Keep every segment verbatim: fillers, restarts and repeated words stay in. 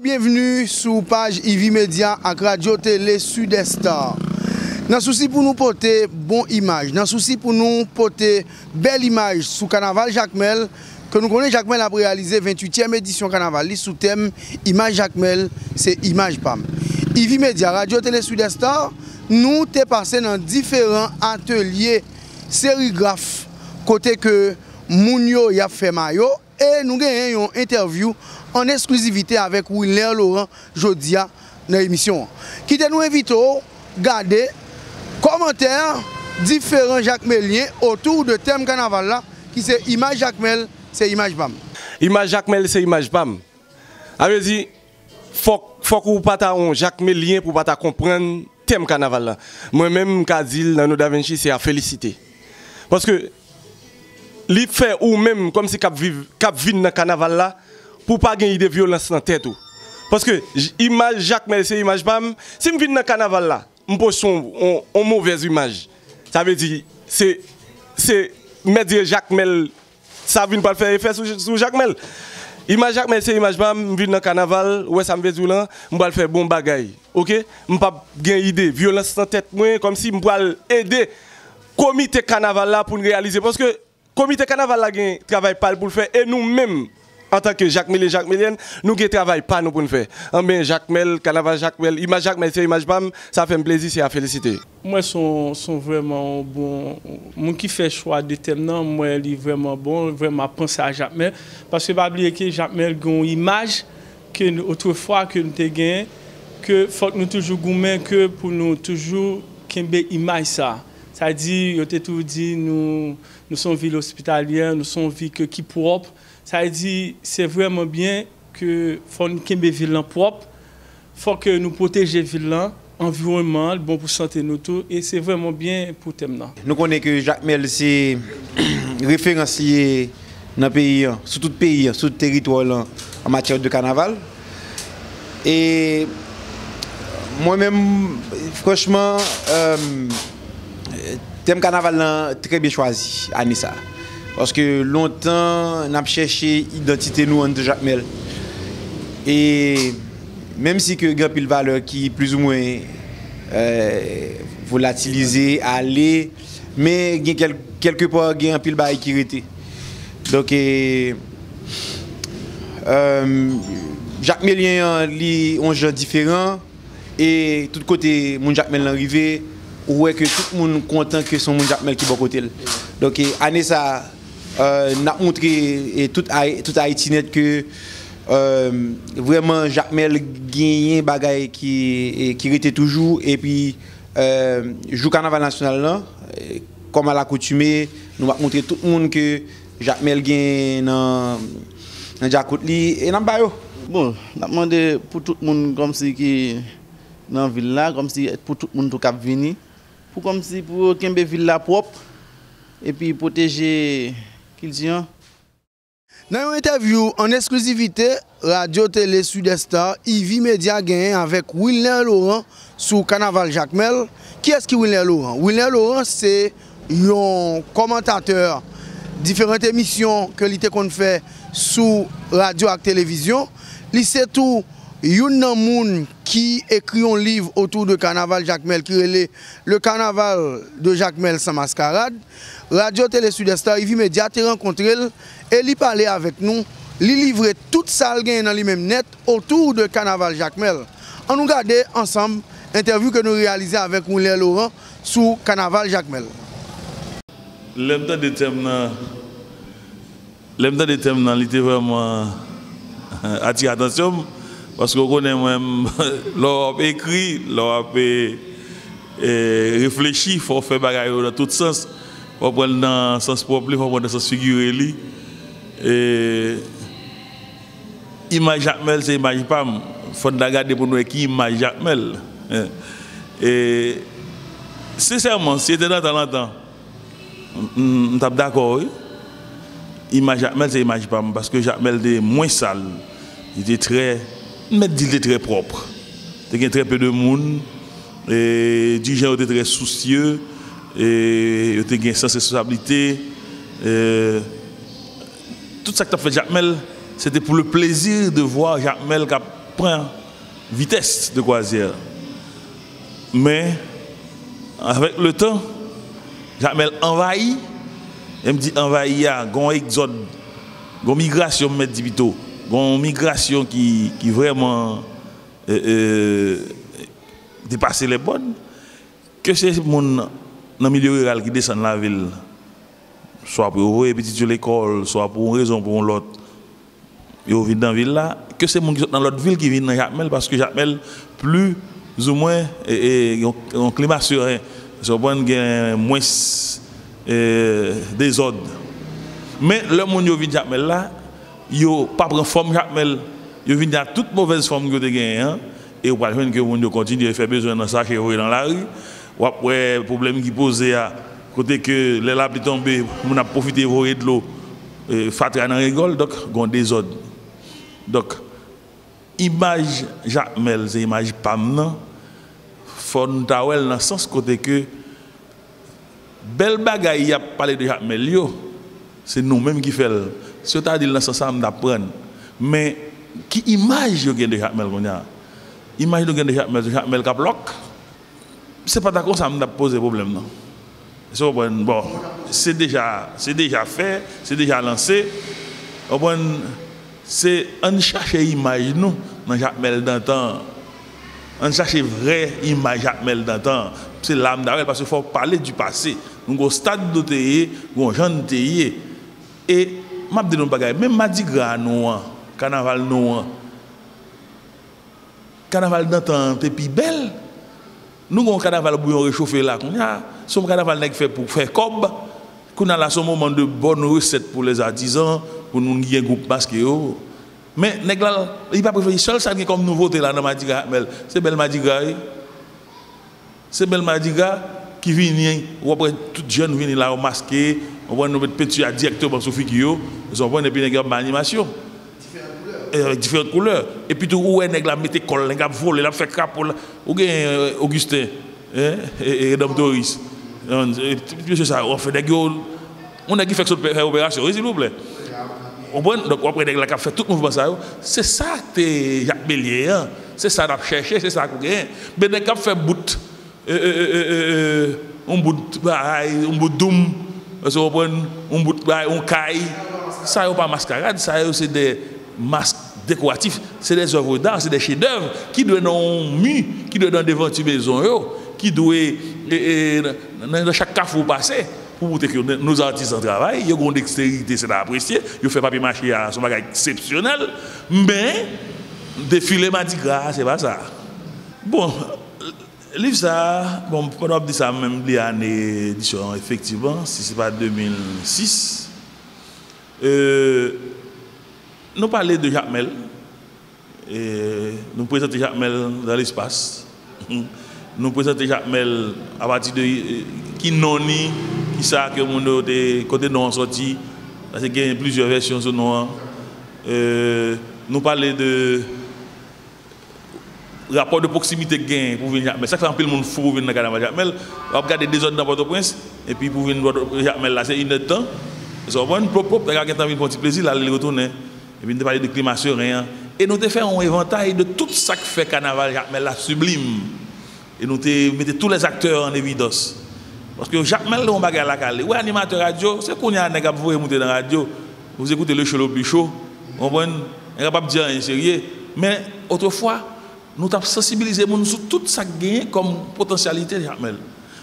Byenvni sou paj Ivi Media ak Radyo Tele Sud Star. Nan sousi pou nou pote bon imaj, nan sousi pou nou pote bèl imaj sou kanaval Jakmèl, ke nou konnen Jakmèl ap reyalize venntuityèm edisyon kanaval li sou tèm Imaj Jakmèl, se imaj pa m. Ivi Media, Radyo Tele Sud Star, nou te pase nan diferan atelye serigraf kote ke moun yo y ap fè mayo, e nou genyen yon entèvyou an eksklizivite avèk Wilner Laurent jodi a nan emisyon an. Kite nou envite w gade kòmantè diferan jakmelyen otou de tèm kanaval la, ki se Imaj Jakmèl, se imaj pa m. Imaj Jakmèl, se imaj pa m. Sa vle di, fòk, fòk ou pa ta yon jakmelyen pou w pa ta konprann tèm kanaval la. Mwen menm, m ka di l, Nano Da Vinci, se a felisite. Paske li fè ou menm kòmsi k ap viv, k ap vin nan kanaval la, pou w pa gen ide vyolans nan tèt ou. Paske j- imaj Jakmèl se imaj pa m. Si m vin nan kanaval la, m poste yon, yon, yon movèz imaj. Sa vle di, se, se mèt di Jakmèl, sa vin pral fè efè sou, sou Jakmèl. Imaj Jakmèl se imaj pa m, m vin nan kanaval, ou wè sa m vle di w lan, m pral fè bon bagay. Oke? M p ap gen ide, vyolans nan tèt mwen, kòmsi m pral ede komite kanaval la pou n reyalize. Paske komite kanaval la gen travay pa l pou l fè, e nou menm, antanke jakmelyen, jakmelyèn, nou gen travay pa nou pou n fè. Anben, Jakmèl, kanaval Jakmèl, imaj Jakmèl se imaj pa m, sa fè m plezi, se a felisite. M wè se yon, se yon vrèman yon bon moun ki fè chwa de tèm nan, m wè li vrèman bon, vrèman ap panse a Jakmèl, paske pa bliye ke Jakmèl gen yon imaj ke nou, otrefwa ke nou te genyen, ke fòk nou toujou goumen ke pou nou toujou kenbe imaj sa. Sa di, yo te toujou di nou, nou se yon vil ospitalyè, nou se yon vil ke, ki pwòp. Sa vle di, se vrèman byen ke fò n kenbe vil lan pwòp, fò ke nou pwoteje vil lan, anviwònman an, li bon pou sante nou tou, e se vrèman byen pou tèm nan. Nou konnen ke Jakmèl se referans li ye nan peyi an, sou tout peyi an, sou tout teritwa lan, an matyè de kanaval. E mwen menm, franchman, euh, tèm kanaval lan trè byen chwazi ane sa. Paske lontan n ap chèche idantite nou anndan Jakmèl. E menm si ke gen anpil valè ki plizoumwen, euh, volatilize, ale, men gen kèl- kèlkepa gen anpil bagay ki rete. Donk, e, euh, Jakmelyen an, li yon jan diferan. E tout kote moun Jakmèl lan rive, ou wè ke tout moun kontan ke se yon moun Jakmèl ki bò kote l. Donk, e, ane sa, euh, n ap montre, e, tout Ay- tout Ayiti nèt ke, euh, vrèman Jakmèl genyen bagay ki, e, ki rete toujou. Epi, euh, jou kanaval nasyonal lan, e, kòm alakoutime, nou ap montre tout moun ke Jakmèl gen nan, nan djakout li, e n ap ba yo. Bon, n ap mande pou tout moun kòmsi ki nan vil la, kòmsi pou tout moun tou k ap vini, pou kòmsi pou yo kenbe vil la pwòp, epi pwoteje kilti an. Nan yon entèvyou an eksklizivite, Radyo Tele Sud Star, Ivi Media genyen avèk Wilner Laurent sou kanaval Jakmèl. Kiyès ki Wilner Laurent? Wilner Laurent se yon kòmantatè diferan emisyon ke li te konn fè sou radyo ak televizyon. Li se tou youn nan moun ki ekri yon liv otou de kanaval Jakmèl ki rele Le Carnaval de Jacmel sans mascarade. Radyo Tele Sud Star, Ivi Media te rankontre l e li pale avèk nou. Li livre tout sa l genyen nan li menm nèt otou de kanaval Jakmèl. Ann nou gade ansanm entèvyou ke nou reyalize avèk Wilner Laurent sou kanaval Jakmèl. Lè m tande tèm nan, lè m tande tèm nan, li te vrèman atire atansyon m, paske w konnen mwen, lè w ap ekri, lè w ap, e, e, reflechi, fò w fè bagay yo nan tout sans. Fò w pran l nan sans pwòp li, fò w pran l nan sans figire li. E, imaj Jakmèl se imaj pa m. Fò n ta gade pou n wè ki imaj Jakmèl. E, sensèman, si se te nan tan lontan, m, m, m t ap dakò, wi. Imaj Jakmèl se imaj pa m, paske Jakmèl te mwens sal. Li te trè, m mèt di l te trè pwòp. Te gen trè pe de moun. E, dirijan yo te trè sousye. E, yo te gen sans responsablite. E, tout sa k t ap fèt Jakmèl, se te pou le plaisir de voir Jakmèl k ap pran vitès de kwazyè. Men, avèk letan, Jakmèl anvayi, e m di anvayi a, gen yon egzòd, gen yon migrasyon, m mèt di pito, gen yon migrasyon ki, ki vrèman, e, e, depase lè bòn. Ke se moun nan milye riral ki desann lavil, swa pou yo voye pitit yo lekòl, swa pou yon rezon ou pou yon lòt, yo vin nan vil la, ke se moun ki sot nan lòt vil ki vin nan Jakmèl, paske Jakmèl plizoumwen, e, e, yon, yon klima seren. Sa w konprann, gen mwens, e, dezòd. Men, lè moun yo vin Jakmèl la, yo pa pran fòm Jakmèl. Yo vin ak tout movèz fòm yo te genyen an, e ou pral jwenn ke moun yo kontinye fè bezwen nan sache voye nan lari. W ap wè pwoblèm ki poze a, kote ke lè lapli tonbe, moun ap pwofite voye dlo, e, fatra nan rigòl, donk, gen yon dezòd. Donk, imaj Jakmèl, se imaj pa m nan, fò n ta wè l nan sans kote ke bèl bagay y ap pale de Jakmèl yo, se nou menm ki fè l. Si yo ta di l nan sans sa a, m t ap pran. Men, ki imaj yo gen de Jakmèl kounye a? Imaj nou gen de Jakmèl, se Jakmèl k ap lòk? Se pa ta konsa m t ap poze pwoblèm nan. Èske w konprann? Bon, se deja, se deja fè, se deja lanse. W konprann? Se ann chache imaj nou nan Jakmèl dantan an. Ann chache vrè imaj Jakmèl dantan an. Se la m ta wè l, paske fò w pale di pase. Nou gon stad nou te ye, gon jan n te ye. E m ap di nou yon bagay, menm madigra nou an, kanaval nou an, kanaval dantan an te pi bèl. Nou gen yon kanaval bouyon rechofe la kounye a. Se yon kanaval nèg fè pou fè kòb. Kounye a la, se yon moman de bòn resèt pou lèzatizan, pou moun ki gen gwoup maske yo. Men nèg la, li p ap reflechi. Sèl sa l gen kòm nouvote la nan madigra Jakmèl, se bèl madigra, wi. Se bèl madigra ki vini, w ap wè tout jèn vini la, yo maske, w ap wè nou met penti a dirèkteman sou figi yo, w konprann, epi nèg yo ap bay animasyon. E avèk diferan koulè. Epi tou, ou wè nèg la mete kò l, nèg la ap vole, l ap fè krapo la. Ou gen, e, Augustin, en, e, e, Redanm Toris. E, e, ti mesye sa yo, anfen, nèg yo, yon nèg ki fèk sot fè operasyon, wi, silvouplè. Ou konprann? Donk, w ap wè nèg la k ap fè tout mouvman sa yo. Se sa k te Jakmelyen an. Se sa n ap chèche, se sa k ou genyen. Men nèg k ap fè bout, e, e, e, e, e, e, yon bout bagay, yon bout doum, èske w konprann? Yon bout bagay, yon kay. Sa yo pa maskarad, sa yo se de mask dekoratif, se de zèv d'ar, se de chedèv ki dwe nan yon mi, ki dwe nan devanti mezon yo, ki dwe, e, e, nan, nan chak kafou w pase, pou montre ke nos artisans travay, yo gen yon deksterite, se ta apresye, yo fè papye mache a, se yon bagay eksepsyonèl, men defile madigra a, se pa sa. Bon, liv sa a, bon, pandan w ap di sa, m menm li ane edisyon an, efektivman, si se pa de mil sis, e, nou pale de Jakmèl, e, nou prezante Jakmèl dans l'espace. Nou prezante Jakmèl apati de, e, ki non ni, ki sa ke moun yo te, kote non an sòti. Paske gen plizyè vèsyon sou non an. E, nou pale de rapò de pwoksimite k genyen pou vin Jakmèl. Sa k fè anpil moun fou pou vin nan kanaval Jakmèl. W ap gade dezòd nan Pòtoprens, epi pou vin Pòto-, Jakmèl la, se inèdtan. Sa w konprann, plop, plop, nèg la gentan vin pran ti plezi l, al li retounen. Epi nou te pale de klima seren an. E nou te fè yon evantay de tout sa k fè kanaval Jakmèl la siblim. E nou te mete tous les acteurs en évidence. Paske Jakmèl, yon bagay la kale. Ou wè animatè radyo, se kounye a nèg ap voye moute nan radyo. Vous écoutez le show le plus chaud. Ou konprann? Nèg la p ap di anyen serye. Men, otrefwa, nou t ap sansibilize moun sou tout sa k genyen kòm potansyalite Jakmèl.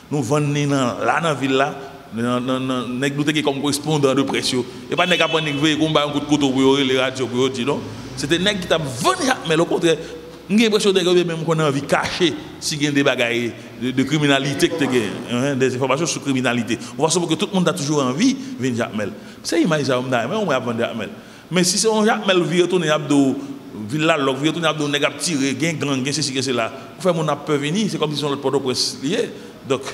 Nou vann li nan, la nan vil la, nan, nan, nan, nèg nou te gen kòm korespondan de près yo. E pa nèg ap annik veye kou m ba yon kout kouto pou yo rele radyo pou yo di, non. Se te nèg ki t ap vann Jakmèl, okontrè. M gen enpresyon nèg yo te menm konn anvi kache si gen de bagay de, de kriminalite ki te gen, en, de enfòmasyon sou kriminalite. Yon fason pou ke tout moun ta toujou anvi vin Jakmèl. Se imaj sa yo m ta renmen wè ap vann Jakmèl. Men si se yon Jakmèl vire tounen, y ap di w vil la lòk, vire tounen, y ap di w nèg ap tire, gen gang, gen sesi, gen sela. Ou fè moun ap pè vini, se kòmsi se yon lòt Pòtoprens li ye. Donk,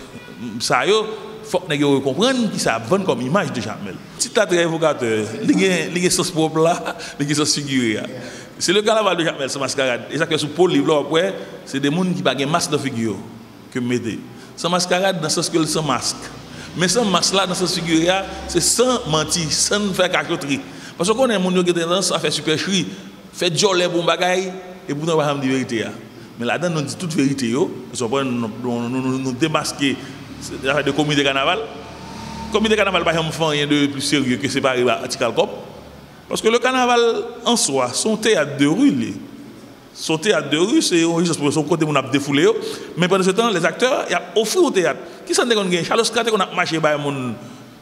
sa yo, fòk nèg yo rekonprann kisa y ap vann kòm imaj de Jakmèl. Tit la trè evokatè, li gen, li gen sans pwòp la, li gen sans figire a. C'est le carnaval de Jakmèl sans mascarade. E sa k fè sou po liv la, w ap wè, se de moun ki pa gen mas nan figi yo ke m mete. San maskarad, nan sans ke l san mask. Men san mask la, nan sans figire a, se san manti, san n fè kachotri. Paske w konnen moun yo gen tandans a fè sipèchri, fè djòlè pou yon bagay, E poutan, nou pa janm di verite a. Men ladan, nou di tout verite yo. Ou konprann, nou, nou, nou, nou, nou demaske zafè de komite kanaval. Komite kanaval pa janm fè anyen de pli serye ke separe ba Ti Kalkòb. Paske le kanaval an swa, se yon teyat de ri li. Se yon teyat de ri, se yon rijans, se yon kote moun ap defoule yo. Men pandan se tan, les acteurs, y ap ofri yon teyat. Kisa n te konn gen? Charles Oscar te konn ap mache bay moun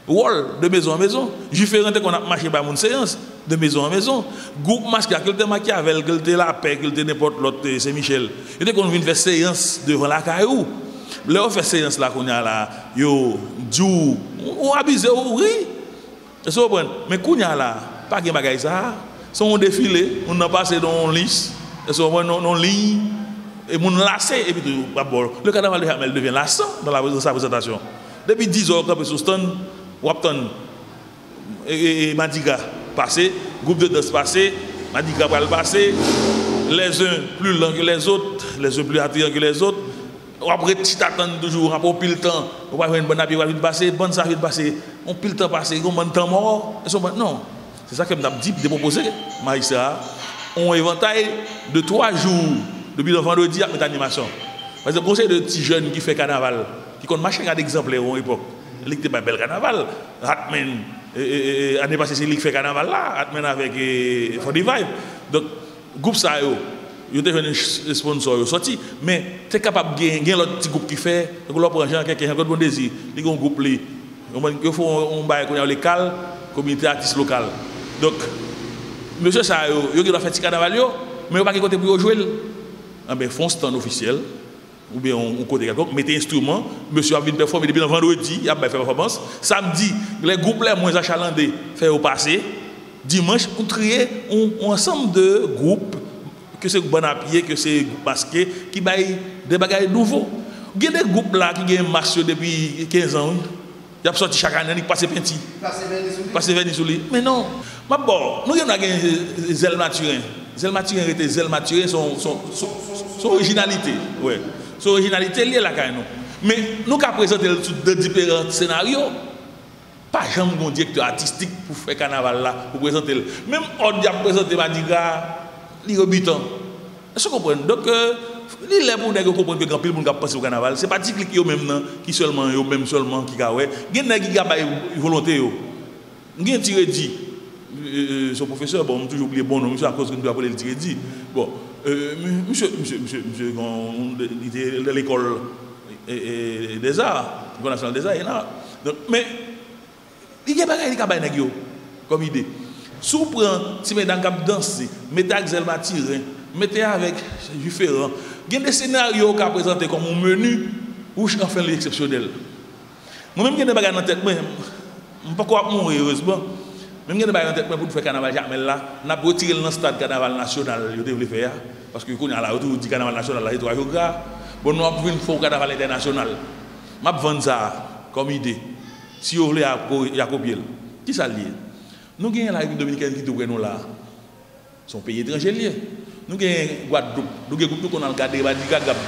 wòl de mezon an mezon. Jiferan te konn ap mache bay moun seyans de mezon an mezon. Gwoup maske a, ke l te Machiavel, ke l te Lapè, ke l te nenpòt lòt, eh, Sen Michèl, yo te konn vin fè seyans devan lakay ou. Lè yo fè seyans la kounye a la, yo di w, ou abize, ou ri. Èske w konprann? Men kounye a la, pa gen bagay sa a. Se yon defile, moun nan pase nan yon lis, èske w konprann, nan yon liy, e moun lase, epi tou, w ap bò. Le carnaval de Jacmel devient lassant dans la, dans sa présentation. Depi diz è, w kanpe sou stann, w ap tann, e, e, e, madigra pase, gwoup de dans pase, madigra pral pase, les uns plus lents que les autres, les uns plus attrayants que les autres. W ap ret chita tann toujou, apre yon pil tan, ou pa jwenn bann a pye pa vin pase, bann sa vin pase, yon pil tan pase, yon bann tan mò, e se yon bann, non. Se sa k fè m t ap di, m te pwopoze majistra a yon evantay de twa jou, depi nan vandredi, y ap met animasyon. Pa egzanp, gon seri de ti jèn ki fè kanaval, ki konn mache gade Egzanplè yon epòk, li ki te bay bèl kanaval, Hatman, e, e, e, e, ane pase se li ki fè kanaval la, Hatman avèk, e, Funny Vibe. Donk, gwoup sa yo, yo te jwenn sponsò yo sòti, men te kapab gen, gen lòt ti gwoup ki fè, tankou lè w pran Jean Kèkè, Jean Claude Bondésir, li gen yon gwoup li, yon bann, yo fè yon, yon bagay kounye a yo rele kal, Komite Atis Lokal. Donk, mesye sa yo, yo gen dwa fè ti kanaval yo, men yo pa gen kote pou yo jwe l. Anben, fè yon stand ofisyèl, oubyen yon, yon kote kèlkonk, mete enstriman, mesye ap vin pèfòme depi nan vandredi, y ap bay fè pèfòmans. Samdi, lè gwoup les moins achalandés fè yo pase, dimanch, ou triye yon, yon ansanm de gwoup, ke se bann a pye, ke se gwoup maske, ki bay de bagay nouvo. Gen de gwoup la ki gen mas yo depi kenz an, wi. Y ap sòti chak ane, annik pase penti. Pase vèni sou li. Pase vèni sou li. Men non. M ap ba w, nou gen dwa gen Zèl Matiren. Zèl Matiren rete Zèl Matiren, se yon, se yon, se yon, se yon orijinalite. Wi. Se yon orijinalite li ye lakay nou. Men nou ka prezante l sou de diferan senaryo. Pa janm gen yon direktè atistik pou fè kanaval la, pou prezante l. Menm òd y ap prezante madigra a, li rebitan. Èske w konprann? Donk, euh, li lè pou nèg yo konprann ke gen anpil moun k ap panse pou kanaval. Se pa ti klik yo menm nan, ki sèlman, yo menm sèlman ki ka wè. Gen nèg ki ka bay volonte yo. M gen Ti Redi. Euh, se yon pwofesè, bon, m toujou bliye bon non misye akoz ke m toujou ap rele l Ti Redi. Bon, euh, mi-, misye, misye, misye, misye, bon, li te nan lekòl, e, e, dèza, Lekòl Nasyonal dèza, ENA. Donk, men, li gen bagay li ka bay nèg yo kòm ide. Si w pran ti medam k ap danse, mete ak Zèl Matiren, mete avèk Jiferan, gen de senaryo w ka prezante kòm yon meni, wouch, anfen, li eksepsyonèl. Mwen menm gen de bagay nan tèt mwen, m poko ap mouri, erezman, men m gen de bagay nan tèt mwen pou n fè kanaval Jakmèl la, n ap retire l nan stad kanaval nasyonal yo te vle fè a, paske kounye a la, yo toujou di kanaval nasyonal la, se twa jou gra. Bon, nou ap vin fè yon kanaval entènasyonal. M ap vann sa a kòm ide. Si yo vle, y a ko-, y a kopye l. Kisa l ye? Nou genyen la Repiblik Dominikèn ki tou prè nou la a. Se yon peyi etranje l ye. Nou gen Gwadloup, nou gen gwoup nou konn al gade Madigra Gab.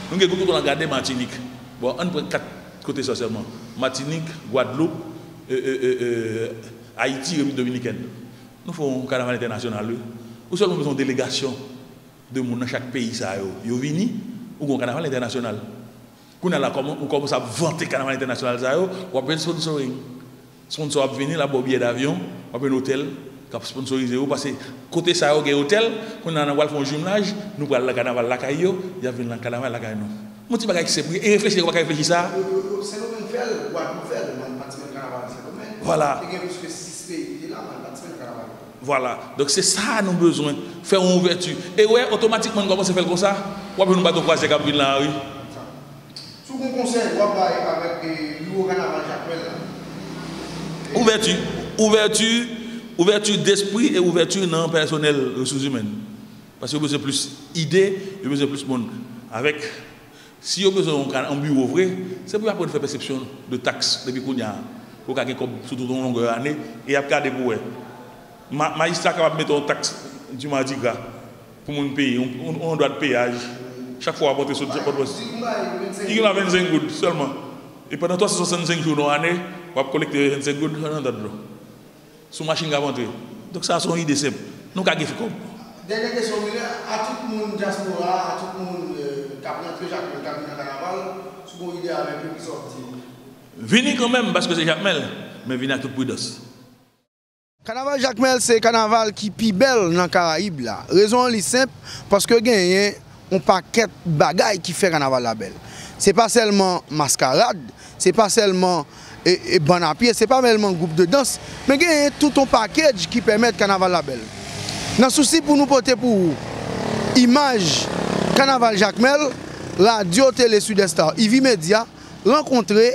Nou gen gwoup nou konn al gade Matinik. Bon, ann pran kat kote sa sèlman. Matinik, Gwadloup, e, e, e, e, Ayiti, Repiblik Dominikèn. Nou fè yon kanaval entènasyonal, wi. Ou sèlman bezwen yon delegasyon de moun nan chak peyi sa yo. Yo vini, ou gen yon kanaval entènasyonal. Kounye a la, kòman, ou kòmanse ap vante kanaval entènasyonal sa yo, w ap jwenn sponsoring. Sponsò ap vini, l ap ba w biyè davyon, w ap jwenn otèl k ap sponsorize w, paske kote sa yo gen otèl, kounye a n a pral fè yon jimlaj, nou pral nan kanaval lakay yo, y ap vin nan kanaval lakay nou. Yon ti bagay ki senp, wi, e reflechi, ou pa ka reflechi sa. Yo, yo, yo, Sendomeng fè l, Gwadloup fè l, men pa ti menm kanaval Sendomeng. Vwala. Te gen plis ke sis peyi ki te la, men pa ti menm kanaval. Vwala. Donk, se sa nou bezwen, fè yon ouvèti. E wè, otomatikman, n kòmanse fè l konsa, w ap jwenn yon bato kwazyè k ap vin la, wi. Si w gen konsèy, w ap bay avèk, eh, nouvo kanaval Jakmèl la. Ouvèti, ouvèti, ouvèti despri e ouvèti nan pèsonèl, resous imèn. Paske yo bezwen plis ide, yo bezwen plis moun. Avèk, si yo bezwen yon ka-, yon biwo vre, se pou yo aprann fè pèsepsyon de taks depi kounye a. Pou yo ka gen kòb sou tout yon longè ane, e y ap gade pou wè. Ma-, majistra kapab mete yon taks du Mardi Gras pou moun peye, yon, yon, yon dwa de peyaj. Chak fwa w ap antre sot, w ap antre. Li gen la vennsenk goud sèlman. E pandan twa san swasannsenk jou nan yon ane, w ap kolekte vennsenk goud, sa nan dat dlo. Sou machin k ap antre. Donk sa, se yon ide senp. Nou ka gen fè kòb. Dènye kesyon, Miller, a tout moun dyaspora, a tout moun k ap rantre Jakmèl, k ap vin nan kanaval, si w gen yon ide avèk yo, kisa w ap di yo? Vini kanmenm, paske se Jakmèl, men vini ak tout pridans. Kanaval Jakmèl se kanaval ki pi bèl nan Karayib la. Rezon an li senp, paske genyen yon pakèt bagay ki fè kanaval la bèl. Se pa sèlman maskarad, se pa sèlman e, e, bann a pye, se pa sèlman gwoup de dans, men genyen tout yon package ki pèmèt kanaval la bèl. Nan sousi pou nou pote pou ou imaj kanaval Jakmèl, Radyo Tele Sud Star, Ivy Media, rankontre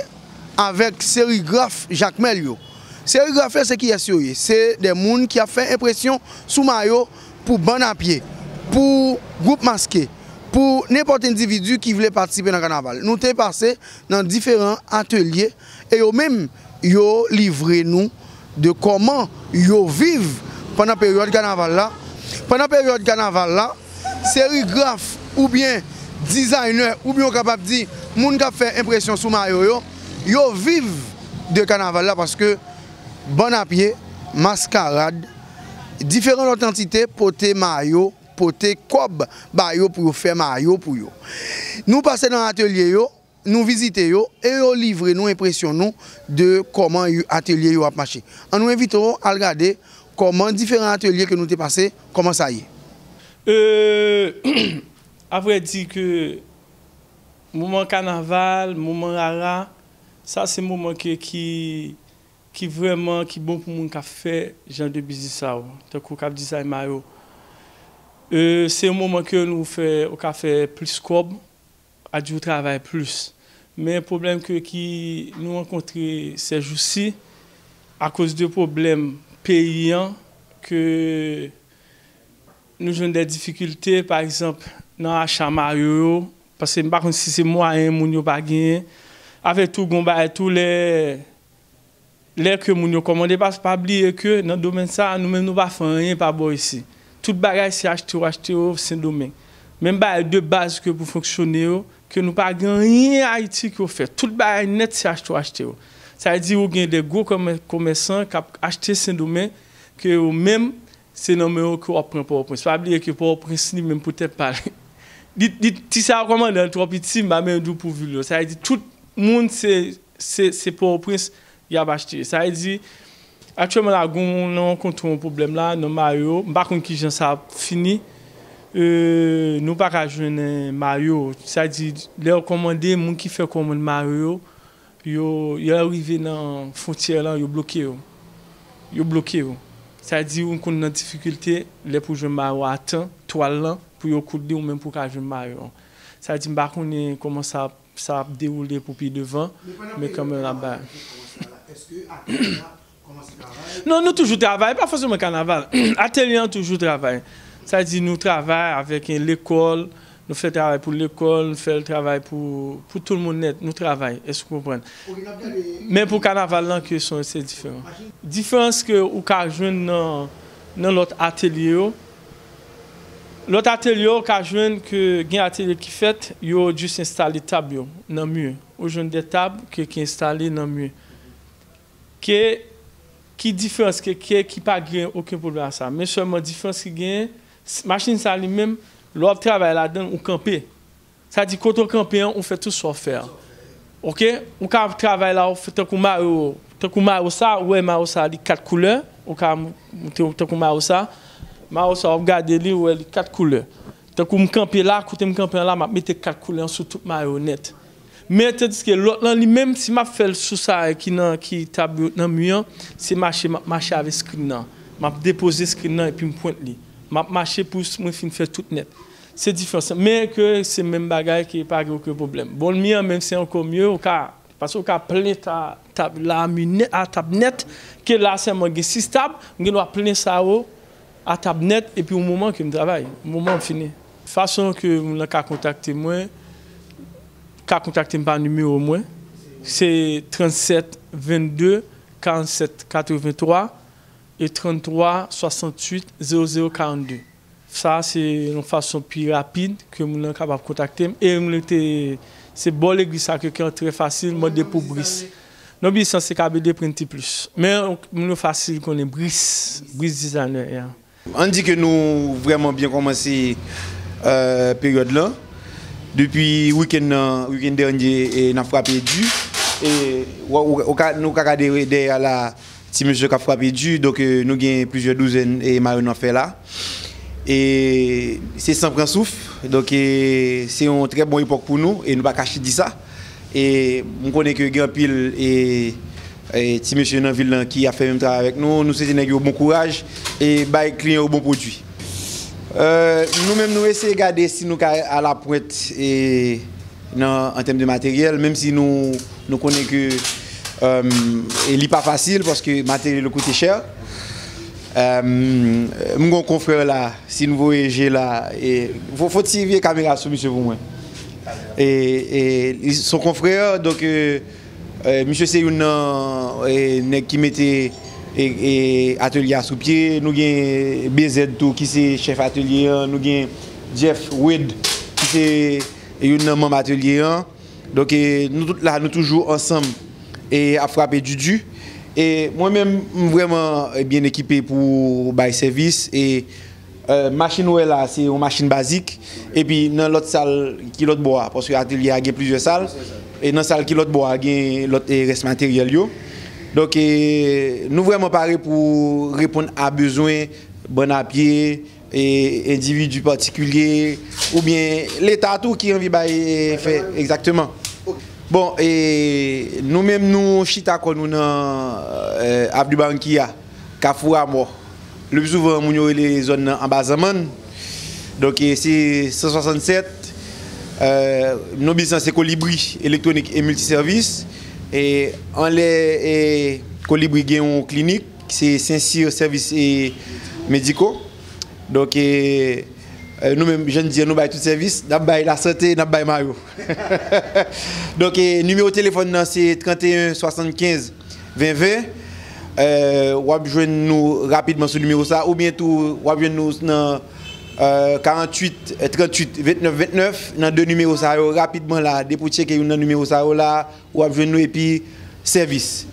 avèk serigraf Jakmèl yo. Serigraf yo se kiyès yo ye? Se de moun ki ap fè enpresyon sou mayo pou bann a pye, pou gwoup maske, pou nenpòt endividi ki vle patisipe nan kanaval. Nou te pase nan diferan atelye e yo menm yo livre nou de kòman yo viv pandan peryòd kanaval la. Pandan peryòd kanaval la, serigraf oubyen dizayner oubyen w kapab di moun k ap fè enpresyon sou mayo yo, yo viv de kanaval la paske bann a pye, maskarad, diferan lòt antite pote mayo, pote kòb ba yo pou yo fè mayo pou yo. Nou pase nan atelye yo, nou vizite yo e yo livre nou enpresyon nou de kòman atelye yo ap mache. An nou envite w al gade kòman diferan atelye ke nou te pase, kòman sa ye. Euh, avrèdi ke moman kanaval, moman rara, sa se moman ke ki ki vrèman ki bon pou moun k ap fè jan de biznis sa yo, tankou k ap dizay mayo. Euh, se yon moman ke nou fè, ou ka fè plis kòb, a di ou travay plis. Men pwoblèm ke ki nou rankontre sèjousi, akoz de pwoblèm peyi an, ke nou jwenn de difikilte, pa egzanp, nan acha mayo yo, paske m pa konn si se mwayen moun yo pa genyen. Avèk tou, gon bagay tou lè lè ke moun yo kòmande, paske pa bliye ke nan domèn sa a, nou menm nou pa fè anyen pa bò isi. Tout bagay se achte yo, achte yo Sendomeng. Menm bagay de baz ke pou fonksyone yo, ke nou pa gen anyen Ayiti ke yo fè. Tout bagay nèt se achte yo, achte yo. Sa vle di ou gen de gwo komè- komèsan k ap achte Sendomeng, ke yo menm se nan men yo ke w ap pran Pòtoprens. Pa bliye ke Pòtoprens li menm pou tèt pa li. Li, li, ti sa yo kòmande an twò piti, m pa menm di w pou vil yo. Sa vle di tout moun se, se, se Pòtoprens y ap achte. Sa vle di, aktyèlman la, gon, nou rankontre yon pwoblèm la, nan mayo, m pa konn kijan sa ap fini. Euh, nou pa ka jwenn, euh, mayo. Sa vle di, lè yo kòmande, moun ki fè kòmann mayo yo, yo, yo rive nan fwontyè lan, yo bloke yo. Yo bloke yo. Sa vle di, ou konn nan difikilte, lè pou jwenn mayo a tan, twal lan, pou yo koud li, ou menm pou w ka jwenn mayo an. Sa vle di, m pa konnen kòman sa ap sa ap dewoule pou pi devan, men kanmenm n ap bay. Non, nou toujou travay, pa fòseman kanaval. Atelye an toujou travay. Sa di nou travay avèk lekòl, nou fè travay pou lekòl, nou fè travay pou, pou tout moun nèt, nou travay, èske w konprann? Men pou kanaval lan, kesyon se diferan. Diferans ke ou ka jwenn nan, nan lòt atelye yo, lòt atelye yo ka jwenn ke gen atelye ki fèt, yo jis enstale tab yo nan mi. Ou jwenn de tab ke ki enstale nan mi. Ke, ki diferans ke, ke ki pa gen okenn pwoblèm a sa. Men sèlman diferans ki genyen, machin sa li menm, lè w ap travay ladan l, ou kanpe. Sa di kote w kanpe an, ou fè tout sa w fè a. Oke? Ou ka ap travay la, ou fè tankou mayo, tankou mayo sa, ou wè mayo sa li kat koulè, ou ka moute tankou mayo sa. Mayo sa, w ap gade li, ou wè li kat koulè. Tankou m kanpe la, kote m kanpe an la, m ap mete kat koulè an sou tout mayo nèt. Men tandiske lòt lan li menm, si m ap fè l sou sa ki nan, ki tab yo nan mi an, se mache m ap mache avèk screen nan. M ap depoze screen nan epi m pwent li. M ap mache pou mwen fin fè tout nèt. Se diferans. Men ke se menm bagay ke pa gen okenn pwoblèm. Bon, mi an menm se ankò mye, ou ka, paske ou ka plen ta, tab la mi nèt, a tab nèt, ke la sèlman gen sis tab, m gen dwa plen sa yo a tab nèt, epi yon moman ke m travay, yon moman m fini. Fason ke moun nan ka kontakte mwen, ka kontakte m pa nimewo mwen, se trannsèt vennde karannsèt katrevenntwa e tranntwa swasanntuit zewo zewo karannde. Sa se yon fason pi rapid ke moun nan kapab kontakte m. E m rete, se bò legliz sa ke ki an trè fasil, mande pou Bris. Non, Bris lan se K B D Printi Plis. Men moun yo fasil konnen Bris, Bris Designer, yeah. Ann di ke nou vrèman byen kòmanse, eh, peryòd lan. Depi wikenn nan, wikenn dènye, e, n ap frape di. E, w, w, w ka, nou ka gade dèyè a la, ti mesye k ap frape di. Donk, eh, nou gen plizyè douzèn, e, mayo n ap fè la. E se san pran souf. Donk, eh, se yon trè bon epòk pou nou e nou pa kache di sa. E m konnen ke gen anpil, e, e, ti mesye nan vil lan ki ap fè menm travay avèk nou. Nou swete nèg yo bon kouraj e bay kliyan yo bon pwodui. Eh, nou menm nou eseye gade si nou ka alapwent, e, nan, an tèm de materyèl, menm si nou, nou konnen ke, eh, e li pa fasil paske materyèl yo koute chè. Eh, m gen yon konfrè la, si n voye je la, e, fò, fò ti vye kamera sou misye pou mwen. E, e, li se yon konfrè, donk, eh, eh, misye se youn nan, eh, nèg ki mete, e, e, atelye a sou pye. Nou gen B Z tou ki se chèf atelye an. Nou gen Jeff Wade ki se youn nan manm atelye an. Donk, eh, nou tout la, nou toujou ansanm e ap frape di di. E mwen menm, m vrèman, eh, byen ekipe pou bay sèvis. E, eh, machin ou wè la, se yon machin bazik. Epi nan lòt sal ki lòt bò a, paske atelye a gen plizyè sal. E nan sal ki lòt bò a, gen lòt, eh, rès materyèl yo. Donk, eh, nou vrèman pare pou reponn a bezwen bann a pye, e, endividi patikilye, oubyen Leta tou ki anvi bay, e, fè, egzakteman. Bon, e, nou menm nou chita kò nou nan, e, Avenue Barranquilla, Kafou Amò. Le pli souvan, moun yo rele zòn nan Anba Zanmann. Donk, e, se san swasannsèt. E, non biznis lan se Kolibri Elektwonik e Miltisèvis. E anlè, e, Kolibri gen yon klinik, se Sensir Sèvis, e, Mediko. Donk, e, e, nou menm, jan n di an, nou bay tout sèvis, n ap bay lasante, n ap bay mayo. Donk, e, nimewo telefòn nan se trannteyen swasannkenz ven ven. E, w ap jwenn nou rapidman sou nimewo sa, oubyen tou, w ap jwenn nou nan, e, karanntuit tranntuit ventnèf ventnèf, nan de nimewo sa yo, rapidman la, depi w tcheke youn nan nimewo sa yo la, w ap jwenn nou epi sèvis.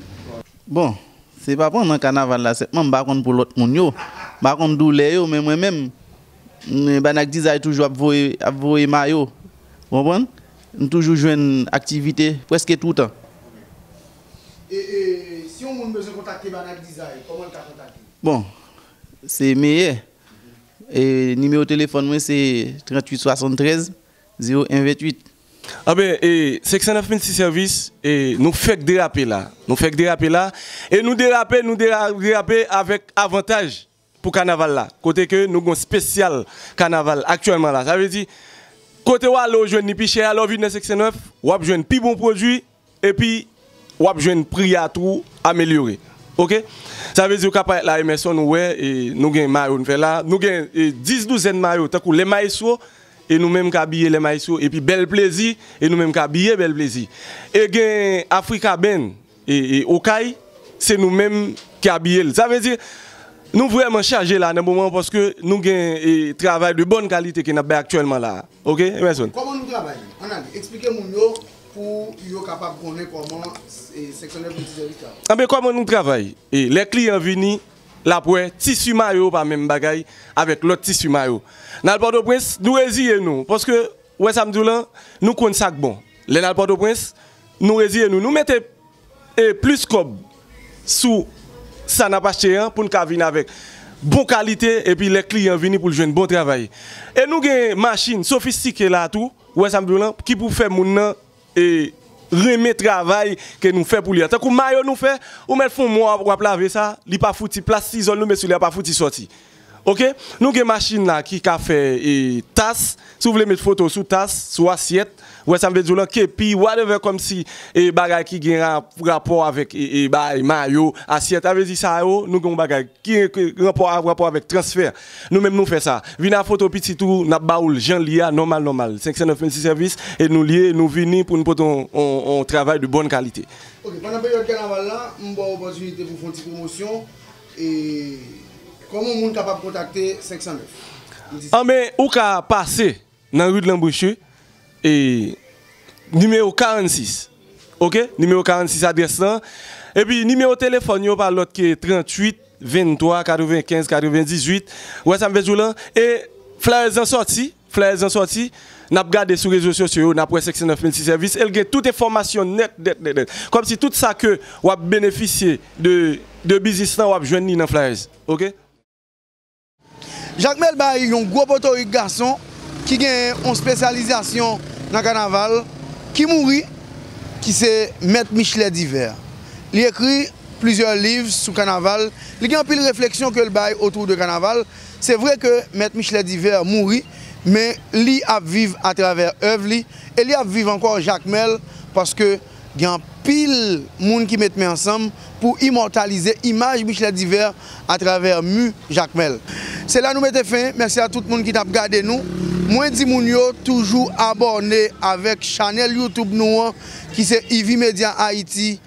Bon, se pa pandan kanaval la sèlman, m pa konn pou lòt moun yo. M pa konn doulè yo, men mwen menm, m, Banak Dizay toujou ap voye, ap voye mayo. Ou konprann? M toujou jwenn aktivite prèske toutan. E, e, si yon moun bezwen kontakte Banak Dizay, kòman l ka kontakte? Bon, se meyè. E, nimewo telefòn mwen se tranntuit swasanntrèz zewo en venntuit. Anben, e, senk san nèf Miltisèvis, e, nou fèk derape la. Nou fèk derape la. E nou derape, nou dera-, derape avèk avantaj pou kanaval la. Kote ke nou gen yon espesyal kanaval aktyèlman la. Sa vle di, kote w ale, w jwenn li pi chè a, lè w vin nan senk san nèf, w ap jwenn pi bon pwodui, epi w ap jwenn pri a tou amelyore. Oke? Sa vle di, w ka parèt la, Emerson, ou wè, e, nou gen mayo n fè la. Nou gen, e, dis douzèn mayo, tankou lè mayestwo, e nou menm k abiye lè mayestwo, epi Bèl Plezi, e nou menm k abiye Bèl Plezi. E gen Africa Band, e, e Okay, se nou menm ki abiye l. Sa vle di, nou vrèman chaje la nan moman an, paske nou gen, e, travay de bòn kalite ke n ap bay aktyèlman la. Oke, Emerson? Kòman nou travay? Ann ale, eksplike moun yo pou yo kapab konnen kòman, e, senk san nèf Miltisèvis travay. Anben, kòman nou travay? E, lè kliyan vini, l ap wè tisi mayo pa menm bagay avèk lòt tisi mayo. N al Pòtoprens, nou reziye nou, paske, ou wè sa m di w lan, nou konn sa k bon. Lè n al Pòtoprens, nou reziye nou. Nou mete, e, plis kòb sou sa n ap achte an pou n ka vin avèk bon kalite, epi lè kliyan vini pou l jwenn bon travay. E nou gen machin sofistike la tou, ou wè sa m di w lan, ki pou fè moun nan, e, renmen travay ke nou fè pou li a. Tankou mayo nou fè, ou mèt fè yon mwa w ap lave sa, li pa fouti, plas tizòl nou met sou li a pa fouti sòti. Oke? Nou gen machin la ki ka fè, e, tas. Si w vle met foto sou tas, sou asyèt, ou wè sa m vle di w lan, kepi, whatever, kòmsi, e, bagay ki gen ra-, rapò avèk, e, e, bagay, mayo, asyèt. Sa vle di sa yo, nou gen yon bagay ki, ki rapò, rapò avèk transfè. Nou menm nou fè sa. Vin a foto pitit ou, n ap ba ou l jan l ye a, nòmal, nòmal. Senk san nèf Miltisèvis, e nou l ye, nou vini pou n pote yon, yon, yon travay de bòn kalite. Oke, pandan peryòd kanaval la, m ba w opòtinite pou fè yon ti pwomosyon. E kòman yon moun kapab kontakte senk san nèf? Anben, ou ka pase nan ri de Lanbouchi, e nimewo karannsis. Oke? Nimewo karannsis adrès lan. Epi nimewo telefòn yo pa lòt ke tranntuit venntwa, katrevenkenz, katrevendizuit. Ou wè sa m vle di w lan? E flyers lan sòti, flyers lan sòti, n ap gade sou rezo sosyo yo, n ap wè senk san nèf mil six Service, e l gen tout enfòmasyon nèt, nèt, nèt, nèt. Kòmsi tout sa ke w ap benefisye de, de biznis lan, w ap jwenn li nan flyers. Oke? Jakmèl bay yon gwo potorik gason ki gen yon espesyalizasyon nan kanaval, ki mouri, ki se Mèt Michelet Divè. Li ekri plizyè liv sou kanaval. Li gen anpil refleksyon ke l bay otou de kanaval. Se vre ke Mèt Michelet Divè mouri, men li ap viv atravè èv li, e li ap viv ankò Jakmèl, paske gen anpil moun ki met men ansanm pou imòtalize imaj Michelet Divè atravè mi Jakmèl. Se la nou mete fen. Mèsi a tout moun ki t ap gade nou. Mwen di moun yo toujou abòne avèk chanèl YouTube nou an, ki se Ivy Media Haïti.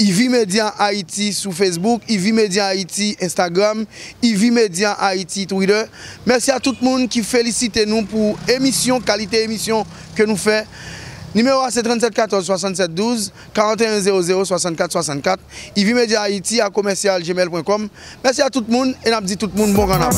Ivy Media Haïti sou Facebook, Ivy Media Haïti Instagram, Ivy Media Haïti Twitter. Mèsi a tout moun ki felisite nou pou emisyon, kalite emisyon ke nou fè. Nimewo a se trannsèt katòz swasannsèt douz, karanteyen zewo zewo swasannkat swasannkat. Ivy Media Haïti a commercial gmail point com. Mèsi a tout moun e n ap di tout moun bon kanaval.